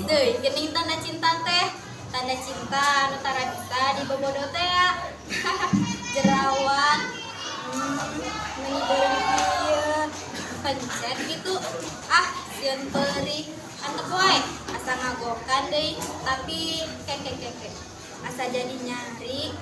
Deui geuning tanda cinta teh. Tanda cinta anu tara bisa dibobodo teh ya. Jerawat. Meuni beureum kieu. Pencet gitu. Ah, sieun perih. Antep wae, asa ngagokan deui, tapi keke keke. Asa jadi nyari.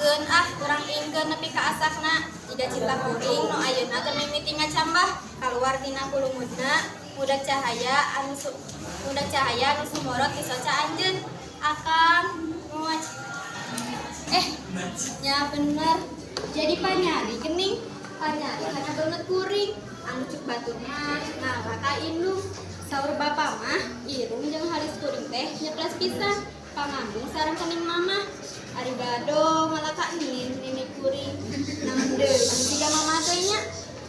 Keun ah, urang ingkeun nepi ka asakna. Jiga cinta kuring nu ayeuna keur mimiti ngacambah kaluar tina kulumudna mudak cahaya anu sumorot ti soca anjeun. Akang muaj. Eh, nya bener. Jadi panyari kening, panyari kana beungeut kuring. Anu cuk batur mah ngalah ka indung. Saur bapa mah irung jeung halis kuring teh nyeples pisan. Pangambung sareng kening mama. Ari bado ngalah ka enin nini kuring. Naon deui jiga mama teh nya?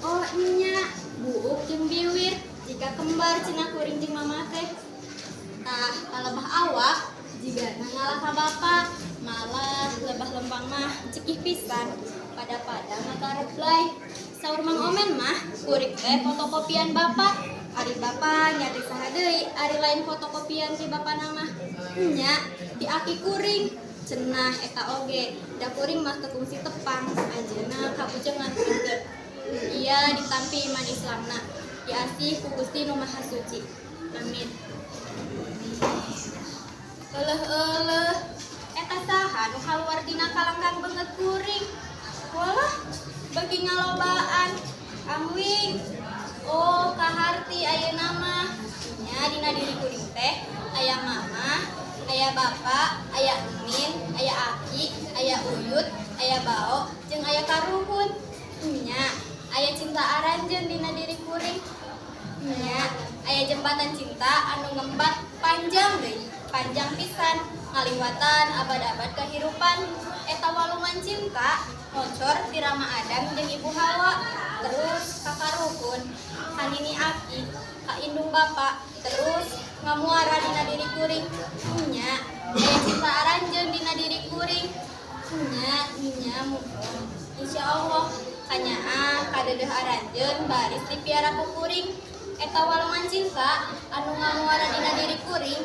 Oh nya, buuk jeung biwir jiga kembar cenah kuring jeung mama teh. Tah, palebah awak jiga ngalah ka bapa, malah lebah lempang mah cekih pisan. Pada-pada ngakareblay. Saur Mang Omen mah kuring teh fotokopian bapa. Ari bapa nyari saha deui, ari lain fotokopian ti bapana mah. Nya, ti aki kuring. Cenah eta oge, da kuring mah teu kungsi tepang, anjeunna kabujengan punten. Iya ditampi iman Islamna, diasih ku Gusti Nu Maha Suci. Amin. Eleuh eleuh, eta saha nu kaluar tina kalangkang beungeut kuring? Walah, beuki ngalobaan. Angwing. Oh, kaharti ayeuna mah. Nya dina diri kuring teh aya mama, aya bapa, aya emin, aya aki, aya uyut, aya bao, jeung aya karuhun. Nya, aya cinta aranjeun dina diri kuring. Nya, aya jembatan cinta anu ngembat panjang deui, panjang pisan ngaliwatan abad-abad kehirupan. Eta walungan cinta ngocor ti Rama Adam jeung Ibu Hawa, terus ka karuhun, ka nini aki, ka indung bapa, terus ngamuara dina diri kuring. Nya, aya cinta aranjeun dina diri kuring. Nya, nya muhun. Insya Allah kanyaah kadeudeuh aranjeun baris dipiara ku kuring. Eta walungan cinta anu ngamuara dina diri kuring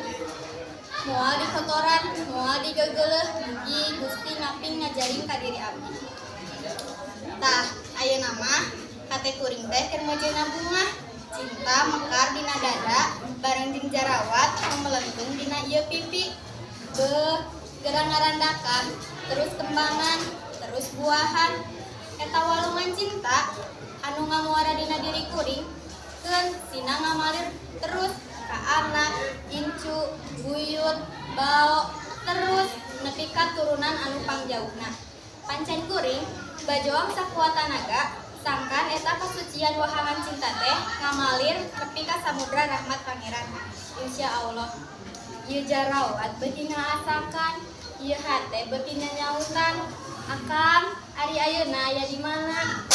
moal dikotoran, moal digegeleuh, mugi Gusti ngaping ngajaring ka diri abdi. Tah, ayeuna mah hate kuring teh keur meujeuhna bunga. Cinta mekar dina dada bareng jeung jarawat nu melentung dina ieu pipi. Beuh, gerang ngarandakan, terus kembangan, terus buahan. Eta walungan cinta anu ngamuara dina diri kuring keun sina ngamalir terus ka anak, incu, buyut, bao, terus nepi ka turunan anu pangjauhna. Pancen kuring bajoang sakuat tanaga sangkan eta kasucian wahangan cinta teh ngamalir nepi ka samudra rahmat Pangeran. Insya Allah. Ieu jarawat beuki ngaasakan, ieu hate beuki nyanyautan. Akang, ari ayeuna aya di mana?